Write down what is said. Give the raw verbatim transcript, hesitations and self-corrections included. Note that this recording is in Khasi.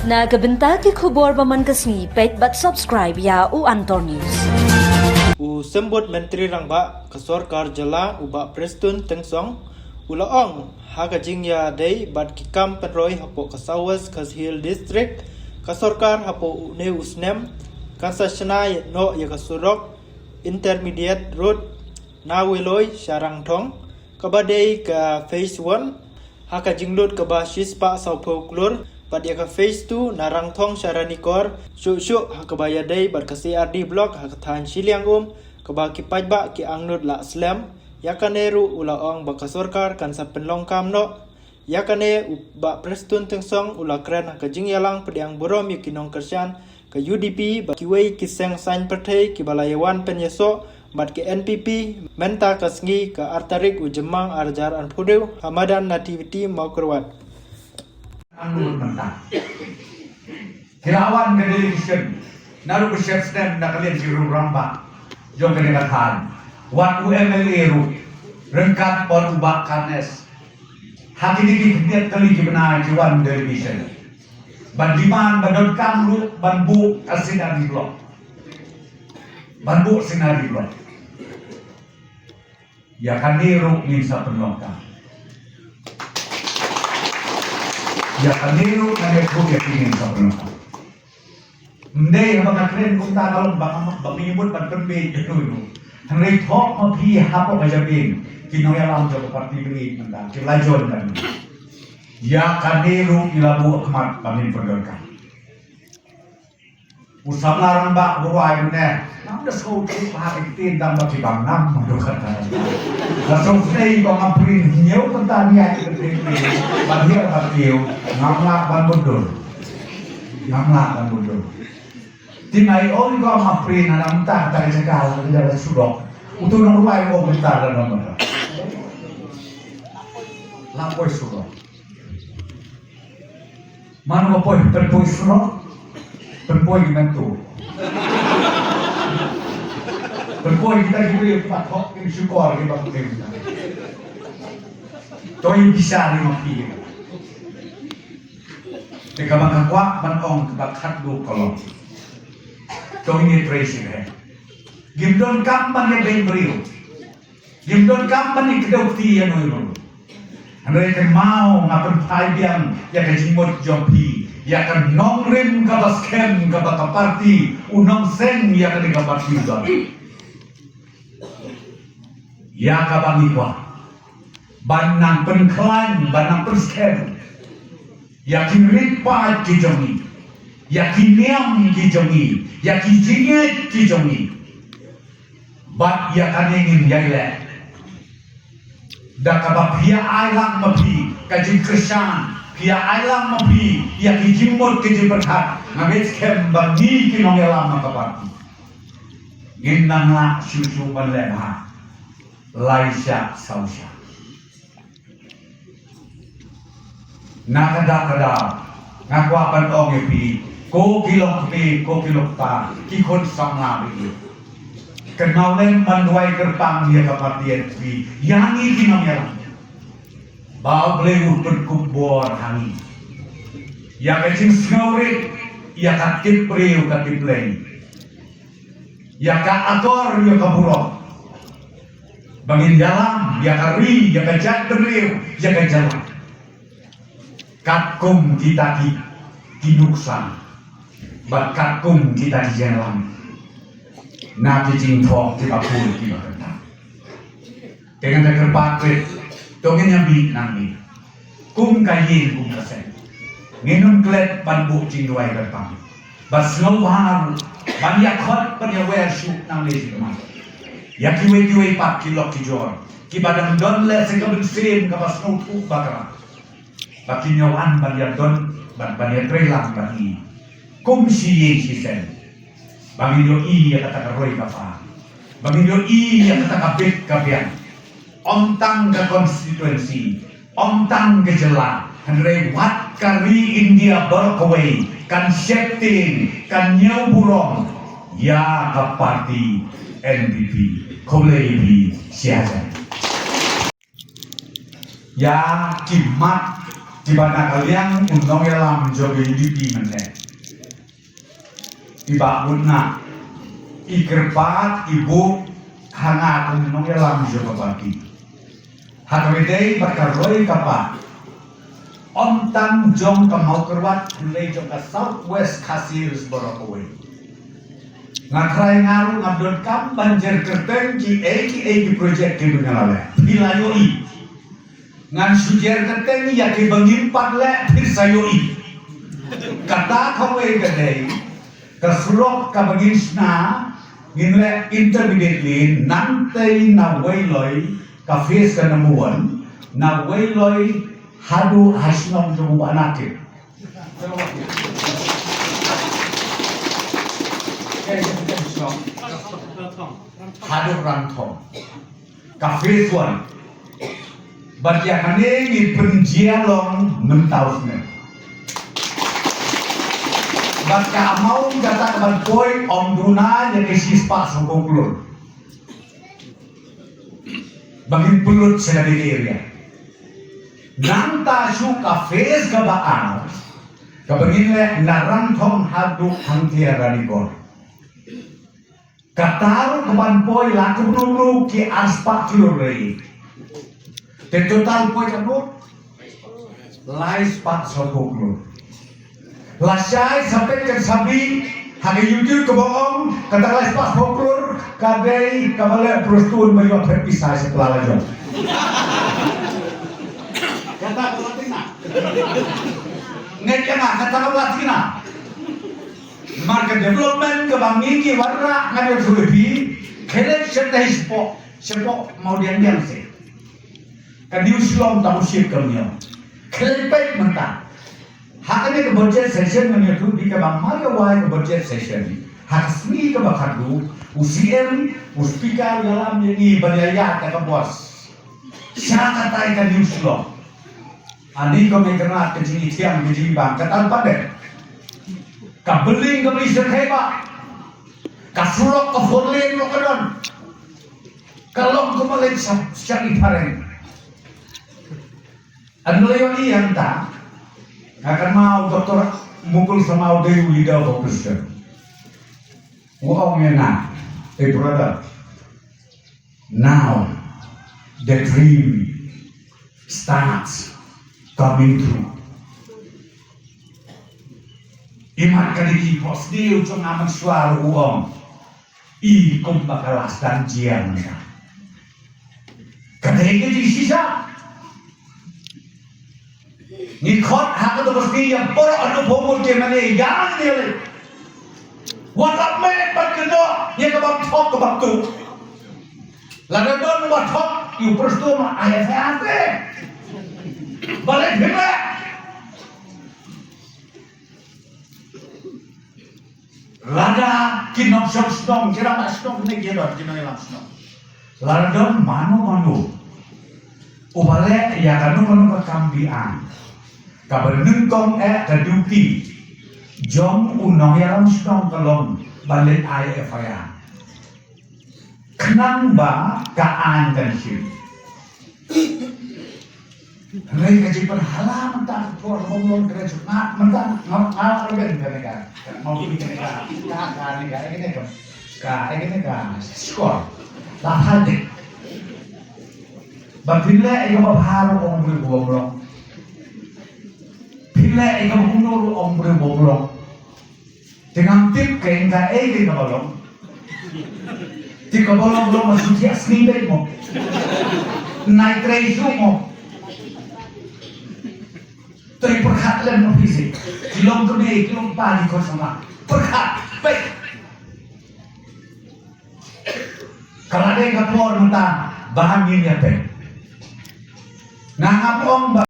Na ka bynta ki khubor ba man ka sngi, peit bad subscribe ïa u Antor News. U Symbud Myntri Rangbah ka Sorkar Jylla u Bah Prestone Tynsong u la ong ha ka jingïadei bad ki kam pynroi hapoh ka South West Khasi Hills District, ka sorkar hapoh une u snem kan sa shna noh ïa ka surok Intermediate Road na Weiloi sha Rangthong, kaba dei ka phase one, ha ka jinglut kaba shispah sawphew klur, bad ïa ka phase two na Rangthong sha Ranikor, shuh shuh ha kaba ïadei bad ka C R D block ha ka thaiñ Shiliang Um, kaba ki paidbah ki angnud la slem. Ïa kane ruh u la ong ba ka sorkar kan sa pynlong kam noh. Ïa kane u Bah Prestone Tynsong u la kren ha ka jingïalang pdiang burom ïa ki nongkyrshan ka U D P bad kiwei ki seng saiñ pyrthei kiba la ïawan pynïasoh bad ki N P P mynta ka sngi ka ar tarik u Jymmang ar hajar arphew hynriew ha madan Nativity Mawkyrwat. Angnud mynta. Ki la wan ka delegation naduh ka snem na ka liang ki rangbah jong kane ka thaiñ. Wat u M L A ruh ryngkat bad u Bah Carnes. Ha kine ki khyndiat tylli ki bnai ki wan delegation ban demand ban donkam ruh ban buh ka C R D block. Ban buh C R D block. Ïa kane ruh ngin sa pynlong kam. Ïa kane ruh kane ruh ïa kine ngin sa pynlong kam. Ym dei haba nga kren kumta ka long ba nga, ba nga ïa mut ban pynbeit ïa kano kano. Hynrei thoh ma phi hapoh ka jabieng ki nongïalam jong ka party phi mynta ki la jon kan. Ïa kane ruh ngi la buh khmat ba ngin pyndonkam. U samla rangbah u rwai mynne. Ngam da sngewthuh ha ka ktien dang ba ki bang ngam mynta kata. La sngewsynei ba ngam print hynñiew kynta nia ki ktien ban hiar ban kiew. Ngam lah ban byndur. Ngam lah ban byndur. Te nga ïohi ko ma print na mynta kata ka jaka la ka jaka surok. Uto u nongrwai u ong mynta la nang mynta. La poi surok. Mano ba poi, pynpoi surok, pynpoi ki mynta. Pynpoi kita ki briew kiba thok ki shukor kiba pynpoi kita. To ïa bishar ïa ma phi. Te kaba nga kwah ban ong kaba khatduh ka long, to ngin ïatrei shisha. Ngim donkam ban ïa beiñ briew. Ngim donkam ban ïa kdew kti ïa uno uno. Hynrei kynmaw nga pynphai biang ïa ka jingmut jong phi, ïa ka nongrim kaba skhem kaba ka party, u nongseng ïa kane ka party u don. Ïa kaba ngi kwah ban nang pynkhlaiñ, ban nang pynskhem ïa ki rit paid ki jong ngi, ïa ki niam ki jong ngi, ïa ki jingngeit ki jong ngi. Bad ïa kane ngin ïai leh da kaba phi ïa ai lang ma phi ka jingkyrshan, phi ïa ai lang ma phi ïa ki jingmut ki jingpyrkhat. Nga ngeit skhem ba ngi ki nongïalam na ka party ngin nang lah shuh shuh ban leh bha. Lai shah saw shah. Na ka daw ka daw nga kwah ban ong ïa phi, ko ki long kmie, ko ki long kpa, ki khun samla ba ïeit, kynmaw lem ban duwai kyrpang ïa ka party N P P, ïa ngi ki nongïalam. Ba U Blei un pynkup bor ha ngi ïa ka jingsngewrit, ïa ka tip briew ka tip Blei, ïa ka akor ïa ka burom, ba ngin ïalam ïa ka ri, ïa ka jaitbynriew, ïa ka jylla. Katkum kita ki, ki nuksa bad katkum kita ki jingïalam na ki jingthoh kiba khuid kiba kyntang. Te ngan da kyrpad rit, to ngin ïa mih nangne kum ka ïing kum ka seng. Ngin ym klet ban buh jingduwai kyrpang, ban sngewbha ruh ban ïa khot ban ïa wer shuh nangne shi khmat ïa kiwei kiwei pat ki lok ki jor kiba dang don lehse ka mynsiem kaba sngewthuh bakla, ba kin ïa wan ban ïa don, ban, ban ïa trei lang bad ngi kum shi ïing shi sem. Ba ngin ïohi ïa kata ka roi ka par, ba ngin ïohi ïa kata ka bit ka biang. Ym tang ka constituency, ym tang ka jylla, hynrei wat ka ri India baroh kawei kan sheptieng, kan ñiew burom ïa ka party N P P. Khublei ïa phi shi hajar. Ïa ki mat Kiba na ka liang u nongïalam jong ka U D P mynne, i Bah Budna, i kyrpad i buh ha nga kum u nongïalam jong ka party. Ha kaba ïadei bad ka roi ka par, ym tang jong ka Mawkyrwat, hynrei jong ka South West Khasi Hills baroh kawei. Nga trai nga ruh nga donkam ban jer kyrteng kiei kiei ki project kiba nga la leh. Phi la ïohi. Ngan shu jer kyrteng ïa kiba ngim pat leh, phi sa ïohi. Kata kawei ka dei ka surok kaba ngin shna, ngin leh intermediate lane, nangtei na Weiloi, ka phase ka number one, na Weiloi haduh ha shnong jong u Bah Nakip. Haduh Ranthong. Ka phase one. Bad ïa kane ngi pynjia long mynta u snem. Bad ka amount kata ka ban poi ym duna ïa ka shispah sanphew klur. Ba ngin pynlut sha kane ka area. Nangta shu ka phase kaba ar, kaba ngin leh na Ranthong haduh hangtei Ranikor. Kata ruh ka ban poi la kumno kumno ki arspah klur lei. Te total poi katno? Laispah sanphew klur. Lashai sa peit kan sa bih ha ka YouTube kaba ong kata laispah sanphew klur ka dei kaba leh Prestone ba ïoh phet pisa sha pla la jong. Kata ka la tynga. Ngeit ïa nga kata ka la tynga. Namar ka development kaba ngi ki wanrah ngan ïathuh ïa phi, khie leit sha tei shapoh, shapoh Mawdiangdiang seh. Ka New Shillong Township ka mih. Khie leit peit mynta. Ha kane ka budget session ngan ïathuh ïa phi kaba mar ïa wai ka budget session. Ha ka sngi kaba khatduh, u C M, u speaker u ïalam ïa ngi ban ïaid da ka bus. Sha katai ka New Shillong. Ani ko me kena ka jingithiang ka jingbang kata pat de. Ka building ka bishar khaiba. Ka surok ka four lane lo ka don. Ka long ko malai sab sab i phareng. Ano yo i anta. Akan mau doktor Mukul sama u dei u leader of opposition. Wa ong ïa nga, eh brother. Now the dream starts coming true. Imat ka dei ki pos dei u jong amat suar u ong. I kum ba ka las dan jiang ka. Ka dei ka dei sisa. Ngi khot ha ka tu pasti ïa por anu pho mut ke mane ïa ngi le. Wat la me pat ke no ïa ka bam thok ka bam tu. La da don ba thok ïa u Prestone ai ai ai. Ba le phim le. Lada ki nongshong shnong, ki rangbah shnong ne ki don, ki nongïalam shnong. Lada don mano mano uba leh ïa kano kano ka kam biang kaba nyngkong eh ka duty jong u nongïalam shnong ka long ban leit ai F I R. Khnang ba ka aiñ kan shim. Hynrei ka jingpynhala mynta ka por ka bym long ka jingngeit mynta nga nga rben kane ka. Ka mau phi kane ka. Ka kane ka kane ka. Ka kane ka. Skor. La pha dik. Ba phin leh ïa kaba bha ruh ong briew ba bym long. Phin leh ïa kaba kumno ruh ong briew ba bym long. Te ngam tip kein kaei kein kaba long. Te kaba long long ma shu thiah sngi beit mo. Nai trei shu mo. Trei pyrkhat lem mo phi seh. Ki long kmie, ki long kpa, ki khot samla. Pyrkhat beit. Ka la dei ka por mynta ba ngin ïa peit. Nga ngam ong ba